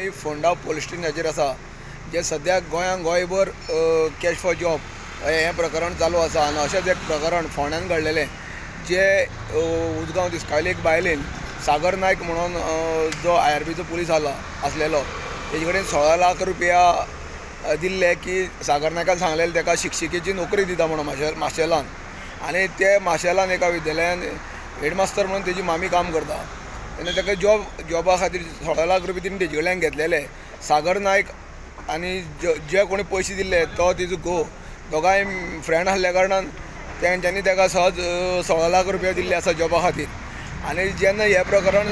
आमी फोंडा पोलीस स्टेशनाचेर आसा, जे सद्याक गोंयांत गोंयभर कॅश फॉर जॉब हें प्रकरण चालू आसा. आनी अशेंच एक प्रकरण फोंड्यान घडलेलें, जे उजगांव दिस्कावली एक बायलेन सागर नायक म्हणून जो आय.आर.बीचो पुलीस आसलेलो तेजे कडेन 16 लाख रुपया दिल्ले की सागर नायकान सांगलेलें ताका शिक्षिकेची नोकरी दिता म्हणून माशेलान. आनी ते माशेलान एका विद्यालयान हेडमास्तर म्हणून तेजी मामी काम करता. तेन्ना ताका जॉबा खातीर 16 लाख रुपया तिणें तेजे कडल्यान घेतलेले. सागर नायक आनी जे कोणी पयशे दिल्ले तो तिजो घोव दोगांय फ्रेंड आसल्या कारणान तेंच्यांनी ताका सहज 16 लाख रुपया दिल्ले आसा जॉबा खातीर. आनी जेन्ना हें प्रकरण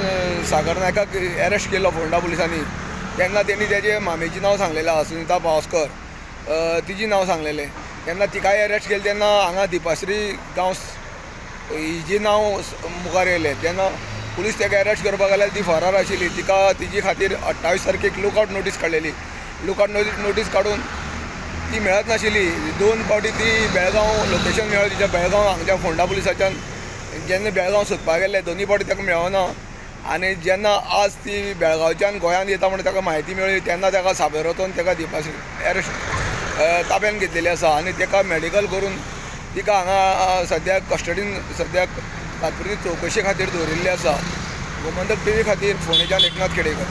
सागर नायकाक एरेस्ट केलो फोंडा पुलिसांनी, तेन्ना तेणी तेजे मामेचें नांव सांगलेलें आसा, सुनिता पावसकर तिजें नांव सांगलेलें. तेन्ना तिकाय एरेस्ट केली. तेन्ना हांगा दीपाश्री गांवस हिजें नांव मुखार येयलें. तेन्ना पुलीस ताका एरेस्ट करपाक गेल्यार ती फरार आशिल्ली. तिका तिजे खातीर 28 तारखेक लुकआवट नोटीस काडलेली. लुकआवट नोटीस काडून ती मेळत नाशिल्ली. 2 फावटी ती बेळगांव लोकेशन मेळ्ळें तिच्या बेळगांव हांगच्या फोंडा पुलिसाच्यान. जेन्ना बेळगांव सोदपाक गेल्ले दोनूय फावटी ताका मेळना. आनी जेन्ना आज ती बेळगांवच्यान गोंयांत येता म्हणून ताका म्हायती मेळ्ळी तेन्ना ताका साबेर वचून ताका दीपाश्री एरेस्ट ताब्यान घेतलेली आसा. आनी ताका मेडिकल करून तिका हांगा सद्याक कस्टडीन सद्याक तात्पुरती चवकशे खातीर दवरिल्ली आसा. गोमंतक टीव्ही खातीर फोंडेच्यान एकनाथ खेडेकर.